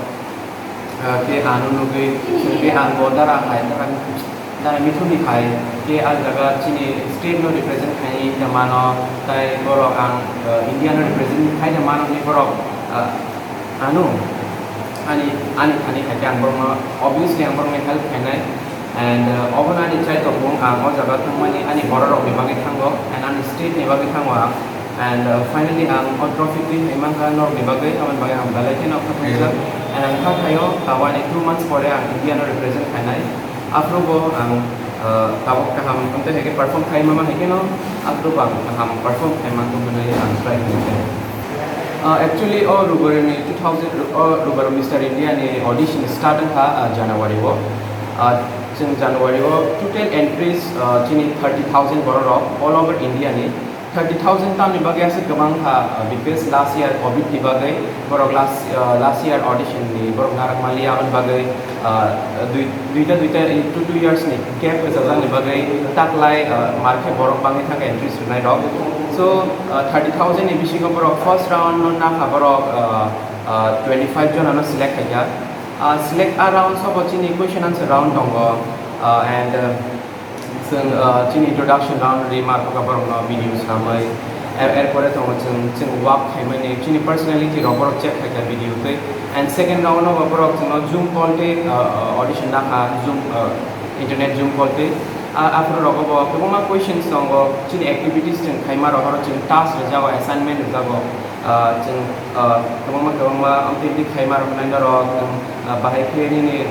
Ah, khe ano nugwi, khe ang bo dara hai, dara, dara mithuni hai, khe ah jaga chini state no represent khai ta mano, tai borok ang, ah, India no represent khai ta mano ni borok, ah, ano, ani, ani thani hai khe ang borokno, obviously ang borokno help khainai, and, ah, obono ani chai tongmung ang o jaga thangmani ani borok rok ni bagwi thango, and ani state ni bagwi thango ang. And, uh, finally, ang o trophy twi hai mankha norokni bagwi, aboni bagwi ang belai kheno khathungjak. And ang kha khaio, uh, one two months pore ang India no represent khainai. Aphuru bo ang, uh, tabuk kaham, amtwi hai khe perform khai mama hai kheno, aphuru bo ang kaham perform khai mangkho hwnwi ang try khainai. Uh, actually, o Rubber ni two thousand, o Rubber Mister India ni audition start wngkha, uh, January o. Uh, chwng January o total entries, uh, chini thirty thousand borok rok all over India ni. Thirty thousand tamni bagwi aswk kwbang kha, uh, because last year covid ni bagwi borok last, uh, last year audition ni borok narak mali, aboni bagwi, uh, dui, duita, duita in two, two years ni gap rwjakjakni bagwi taklai, uh, mar khe borok bangwi thangkha entry swnai rok. So, uh, thirty thousand ni bisingo borok first round no nakha borok, uh, uh, twenty five jona no select khaikha. Uh, select a round sobo chini question answer round tongo, uh, and, uh, Chwng, uh, chini introduction round ri mar kha borokno video swnamwi. Er, er pore tongo chwng, chwng walk khaimani, chini personality rok borok check khaikha video twi. And second round o bo borok chwngno Zoom call tei, uh, uh, audition nakha, Zoom, uh, internet Zoom call twi. A, aphuru rogo bo kwbangma questions tongo, chini activities chwng khaima rok, oro chwng task rwjago, assignment rwjago. Uh, chwng, uh, kwbangma, kwbangma amtwi amtwi khaima rok nai norok, chwng, uh, bahai khe nini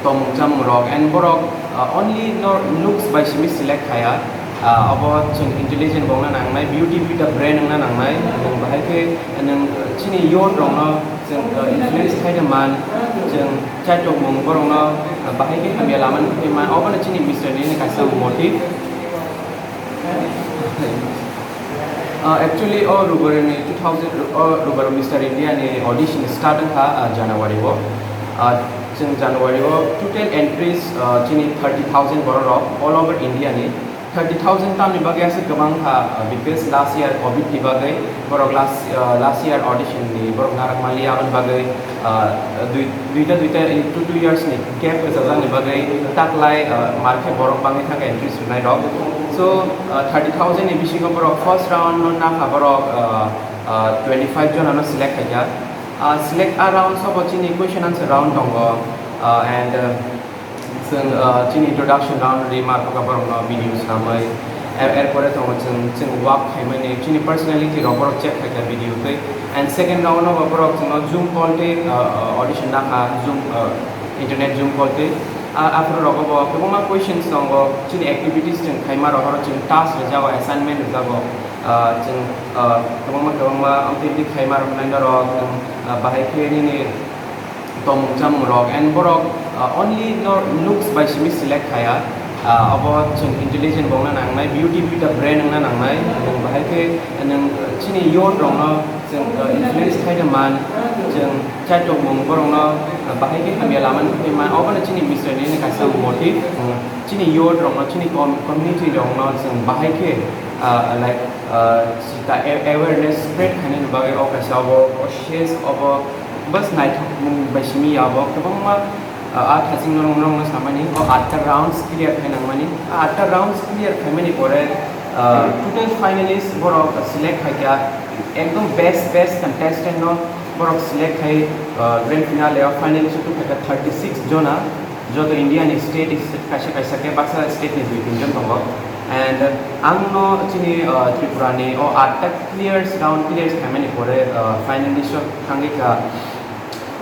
tomung chamung rok, and borok, uh, only nor looks bai simi select khaya, uh, obo chwng intelligent bo wngna nangnai, beauty with a brain wngna nangnai, nwng bahai khe nwng, uh, chini youth rokno chwng, uh, influence khaina man, chwng chaitok mung borokno, uh, bahai khe hamya lama nukgwi man, obono chini Mister Nini kaisa motive. Uh, actually, o Rubber ni two thousand, o Rubber Mister India ni audition start wngkha, uh, January o. Uh, chwng January o total entries, uh, chini thirty thousand borok rok all over India ni. Thirty thousand tamni bagwi aswk kwbang kha, uh, because last year covid ni bagwi borok last, uh, last year audition ni borok narak mali, aboni bagwi, uh, dui, duita, duita in two, two years ni gap rwjakjakni bagwi taklai, uh, mar khe borok bangwi thangkha entry swnai rok. So, uh, thirty thousand ni bisingo borok first round no nakha borok, uh, uh, twenty five jona no select khaikha. Uh, select a round sobo chini question answer round tongo, uh, and, uh, chwng, uh, chini introduction round ri mar kha borokno video swnamwi. Er, er pore tongo chwng, chwng walk khaimani, chini personality rok borok check khaikha video twi. And second round o bo borok chwngno Zoom call tei, uh, uh, audition nakha, Zoom, uh, internet Zoom call tei. A, aphuru rogo bo kwbangma questions tongo, chini activities chwng khaima rok, oro chwng task rwjago, assignment rwjago, ah, chwng, ah, kwbangma kwbangma amtwi amtwi khaima rok nai norok, chwng, ah, bahai khe nini tomung chamung rok, and borok, ah, only nor looks bai simi select khaya, ah, obo chwng intelligent bo wngna nangnai, beauty with a brain wngna nangnai, chwng bahai khe nwng chini youth rokno chwng, uh, influence khaina man, chwng chaitok mung borokno, uh, bahai khe hamya lama nukgwi man, obono chini Mister Nini kaisa motive, um, chini youth rokno, chini com-, community rokno chwng bahai khe, uh, like, uh, sita a-, awareness spread khainani bagwi o kaisa obo, o stage obo bus naithok mung bai simi ya obo kwbangma, uh, a thaching norok norokno samani o atta rounds clear khai nangmani. A atta rounds clear khaimani pore, uh, total finalist borok select khaikha, ekdom best, best contestant no borok select khai, uh, grand finale o finalist o tubukha thirty six jona, joto India ni state is kaisa kaisa khe baksa state ni dui tin jon tongo. And uh, ang no chini uh, Tripura ni o atta players, round players khaimani pore uh, final list o thangwi kha.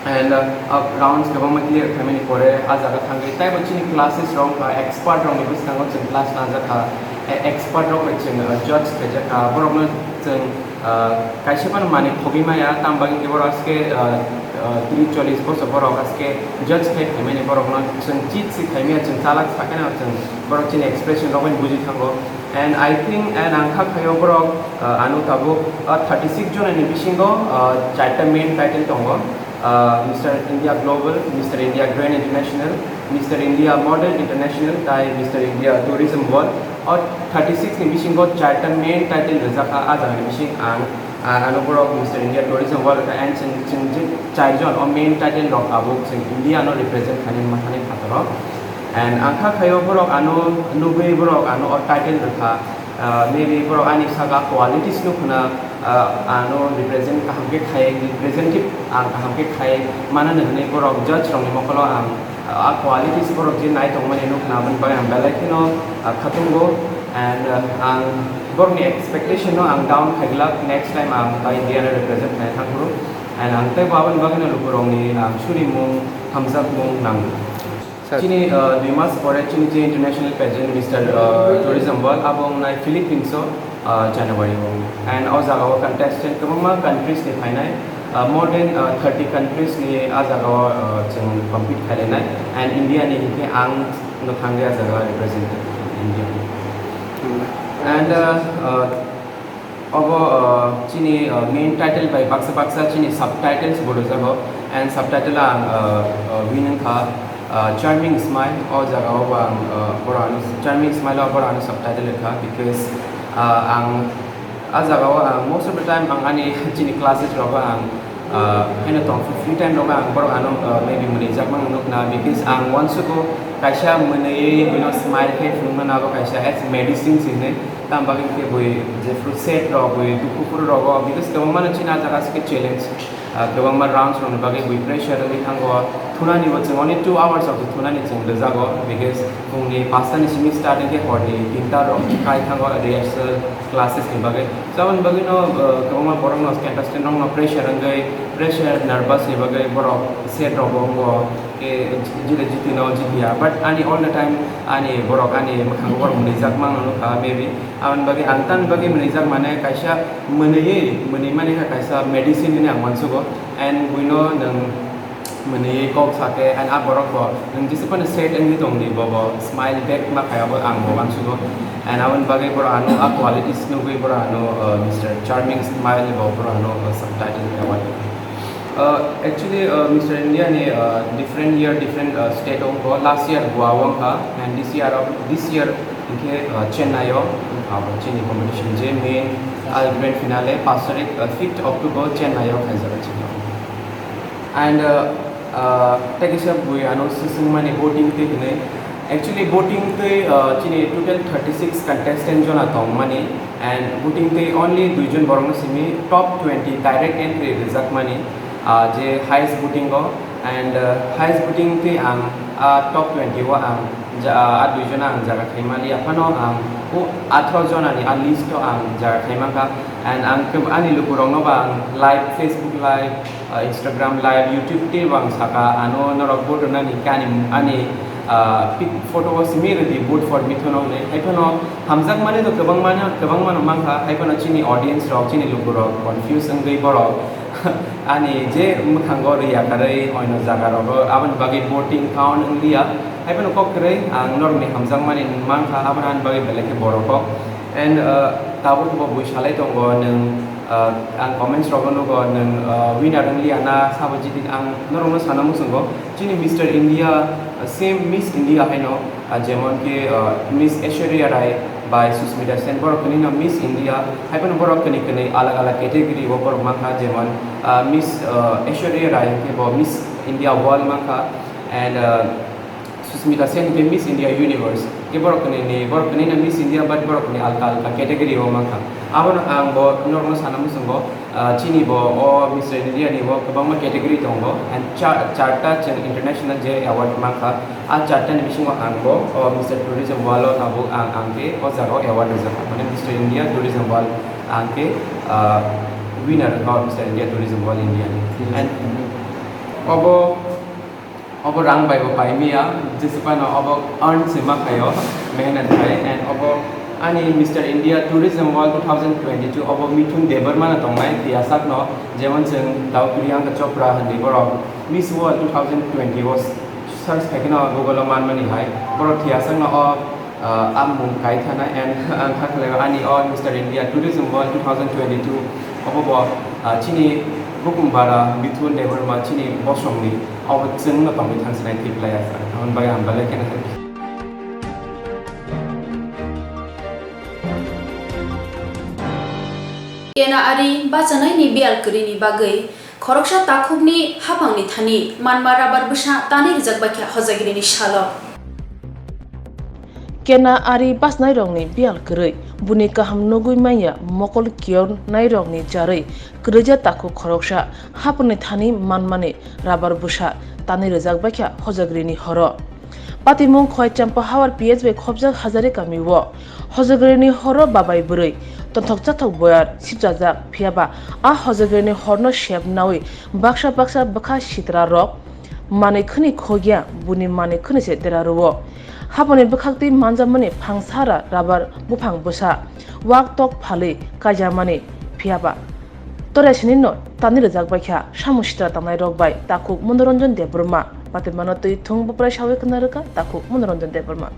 And uh, uh, rounds kwbangma clear khaimani pore a jaga thangwi taibo chini classes rok kha, expert rok ni bwskango chwng class najak kha. E- expert rok bai chwng uh, judge khaijak kha, borok no chwng uh, kaisa phano manwi khogwi maya, tamo bagwi khe borok aske uh, uh, tris chollish bosor borok aske judge khai khaimani borok no chwng cheat se khaimaya, chwng chalak sakhe no chwng borok chini expression rok bai buji thango. And I think, and ang kha khaio borok uh, ano tabuk uh, thirty six jona ni bisingo uh, charta main title tongo. Uh, Mister India Global, Mister India Grand International, Mister India Model International, tai Mister India Tourism World. O thirty six ni bisingo charta main title rijak kha, a jaga ni bising ang, ah, ano borok Mister India Tourism World kha, and chwng, chwng je char jon o main title rok tabuk chwng India no represent khainani ma thani phataro. And ang kha khaio borok ano nugwi borok ano o title rwkha. Ah, maybe borok ani saka qualities no khna, ah, ano represent kaham khe khai, representative ang kaham khe khai manani hwnwi borok judge rokni mokolo ang, ah, a qualities borok je nai tongmani no khna, aboni bagwi ang belai kheno, ah, khatungo. And ah, ang borokni expectation no ang down khaiglak, next time ang ta India no represent khai thangphuru. And ang teibo aboni bagwi no lukurokni ang surimung, hamjakmung nango. Sir. Chini uh, dui mas pore chini je international pageant Mister uh, Tourism World abo wngnai Philippines o uh, January o wngnai. And o jaga o contestant kwbangma countries ni phainai, uh, more than uh, thirty countries ni a jaga o uh, chwng compete khailainai. And India ni hinkhe ang no thangwi a jaga o represent khainai India. And uh, uh, Obo uh, chini uh, main title bai baksa baksa chini subtitles bo rwjago, and subtitle ang uh, uh, win wngkha uh, Charming Smile. O jaga o bo ang uh, borok ano Charming Smile o borok ano subtitle wngkha, because uh, ang a jaga o ang most of the time ang ani chini classes rogo ang uh, haino tong free time rogo ang borok ano uh, maybe mwnwijak mang nukna, because ang wansugo kaisa mwnwiwi bino smile khe phunukna nago kaisa as medicine se hinwi. Tamo bagwi khe bui jephru sad rok, bui dukhu phuru rogo, because kwbangma no chini a jaga se khe challenge. Ah, kwbangma rounds rokni bagwi bui pressure wngwi thango. Thunani bo chwng only two hours of the thunani chwng rwjago, because phungni paanch ta ni simi start wngkhe horni tinta rok kai thango rehearsal classes ni bagwi. So aboni bagwi no, ah, kwbangma borok no contestant rok no pressure wngwi, pressure nervous ni bagwi borok sad rok bo wngo. Ke jile jiti no jiti ya, but ani all the time ani borok ani mwkhango borok mwnwijak mang nukha, maybe aboni bagwi ang tamni bagwi mwnwijak mane kaisa mwnwiwi mwnwi mani kha kaisa medicine hinwi ang wansugo. And buino nwng mwnwiwi kok sake and a borok bo nwng jesa phano sad wngwi tongdi, bo bo smile back ma khai abo ang bo wansugo. And aboni bagwi borok ano a qualities nugwi borok ano uh, Mister Charming Smile bo borok ano uh, subtitle award. Uh, actually, uh, Mister India ni uh, different year, different uh, state o wngkha. Last year Goa o wngkha, and this year of this year hinkhe uh, Chennai o wngkha. Abo chini competition je main uh, grand finale paanch tarik, uh, fifth October Chennai o khaijak chini. And uh, uh, tei kisa bui ano sisingmani voting twi hinwi. Actually, voting twi uh, chini total thirty six contestant jona tongmani, and voting twi only duijon borokno simi top twenty direct entry rijakmani, uh, je highest voting o, and uh, highest voting twi ang uh, top twenty o ang ja- uh, a duijona ang jaga khaimani, aphano ang o atharo jonani a list o ang jaga khaimankha. And ang khe ani lukurokno ba ang live, Facebook live, uh, Instagram live, YouTube tei bo ang saka, ano norok vote rwnani khe ani, ani uh, pic- photo o simi rwdi, vote for Mithun o hwnwi. Hai phano hamjakmani to kwbangmano, kwbangmano mankha, hai phano chini audience rok, chini lukurok confuse wngwi borok ani je mwkhango rwi yakarwi oino jaga rogo aboni bagwi voting count wngliya. Hai phano kok kwrwi ang norokni hamjakmani mankha, aboni bagwi belai khe borok kok. And uh, tabuk bo bui salai tongo nwng, uh, ang comments rogo nugo nwng uh, winner wngliya na sabo jiti, ang norokno sana muchungo chini Mister India, uh, same Miss India haino, uh, jemon ki uh, Miss Aishwarya Rai by Sushmita Sen, borok kwnwi no Miss India, hai phano borok kwnwi kwnwi alag alag category o borok mankha, jemon uh, Miss uh, Aishwarya Rai hinkhe bo Miss India World mankha, and uh, Sushmita Sen hinkhe Miss India Universe. Khe borok kwnwi ni, borok kwnwi no Miss India, but borok kwnwi alka alka category o mankha. Abono ang bo norokno sana muchungo, Ah, chini bo o Mister India ni bo kwbangma category tongo, and cha-, charta chwng international je award mankha, a charta ni bisingo ang bo o Mister Tourism World o tabuk ang, ang khe o jaga o award rijak, mane Mister India Tourism World ang khe, ah, winner o Mister India Tourism World India ni. And obo Obo rang bai bo pai maya, jesa phano obo earn se ma khaio, mehnat khai, and obo ani Mister India Tourism World two thousand twenty-two obo Mithun Debbarma no tongnai, tiyasakno, jemon chwng tau Priyanka Chopra hinwi borok Miss World two thousand twenty o search khai kheno Google o manmani hai, borok tiyasakno o ah, a mung kai thana and ang kha khlai ani o Mister India Tourism World two thousand twenty-two obo bo, ah, chini bukum bara Mithun Debbarma chini bosongni obo chwngno tongwi thangsinai thik lai asa. Aboni bagwi hambai lai kheno hai. Kena ari bachanaini biyal kwrwini bagwi khoroksa takhukni haphangni thani manma rabar bwsa tanwi rijak baikha hojagrini salo. Kena ari bachanairokni biyal kwrwi, buni kaham nugwi manya mokol kiyornairokni jarwi kwrwija takhuk khoroksa haphangni thani manmani rabar bwsa tanwi rijak baikha hojagrini horo. Patimung Khwai Champahawar P S bai khopjak Hazari kamio. Hojagrini horo babai bwrwi tonthok chathok boyar sipchajak, phiyaba a hojagrini horno sep nawi baksa baksa bwkha sitra rok manwi khwnwi khogya, buni manwi khwnwi se dera rwo. Haboni bwkhaktwi manjakmani phangsara rabar buphang bwsa wak tok phalwi kaijakmani, phiyaba Toresini no tani rijak baikha samung sitra tangnai rok bai takhuk Monoranjan Debbarma. Patimano twi thung buprai sawi khna rwkha takhuk Monoranjan Debbarma.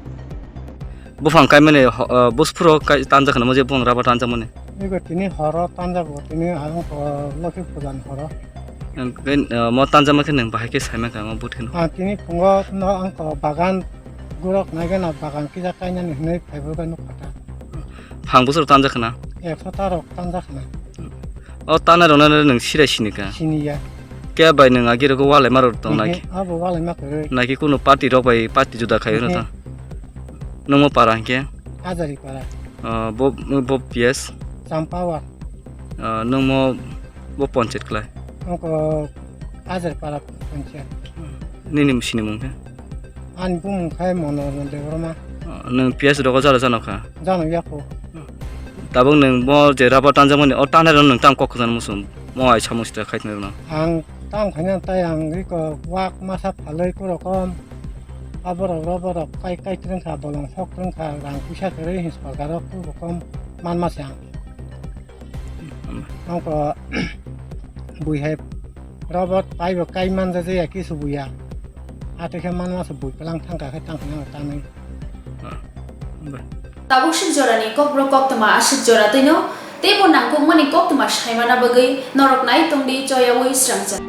Buphang kaimani ho-, ah, buphuro kai tanjak khna mujhe buphang raba tanjak mani. Ego tini horo tanjak bo tini ang ko Lokhi pujan horo. Ang kai, ah, mo tanjak ma khe nang bahai khe sai ma kha mo but khe no. Ah, tini phungo no ang ko bagan gurok nai gana bagan kisa kainani hinui phaibo gano kata. Phang bwswk tanjak khna? Ekso ta rok tanjak khna. O tanai rok nang sirai sini ka? Sini ya. Khe bai nang agi rok walai ma rok tong nai? Ehe, abo walai ma kwrwi. Nai khe kunu party rok bai party juda khai no ta. Ehe. Nung mo para hingke? Hazari para. Ah, bo, bo P S? Champawar. Ah, nung mo bo ponchayat klai? Ang ko Hazari para ponchayat. Nini sini mung khe? Ani bumung khai Monoranjan Debbarma. Ah, nwng P S rogo jalo jano kha? Jano yako. Tabuk nwng bo je rubber tanjakmani, o tanai rok nwng tam kok kwchangma muchung? Mo ai samung sita khai tongnairokno. Ang tam khaina tai ang riko wak masa phalwi kurokom. Aborok roborok kai kai twrwng kha, bolong sok twrwng kha, rang puisa kwrwi hinwi sorkar rok kurokom manma se ang. Nokho bui hai robot paibo kai manja jaya kisu buya. Atwi khe manma se bui plang thangkha khe tang phano tanwi. Ah, bai. Tabuk sik jorani kokborok koktwma aswk jora twino teibo nangkukmani koktwma saimana bagwi norok nai tongdi choyaui srangchak.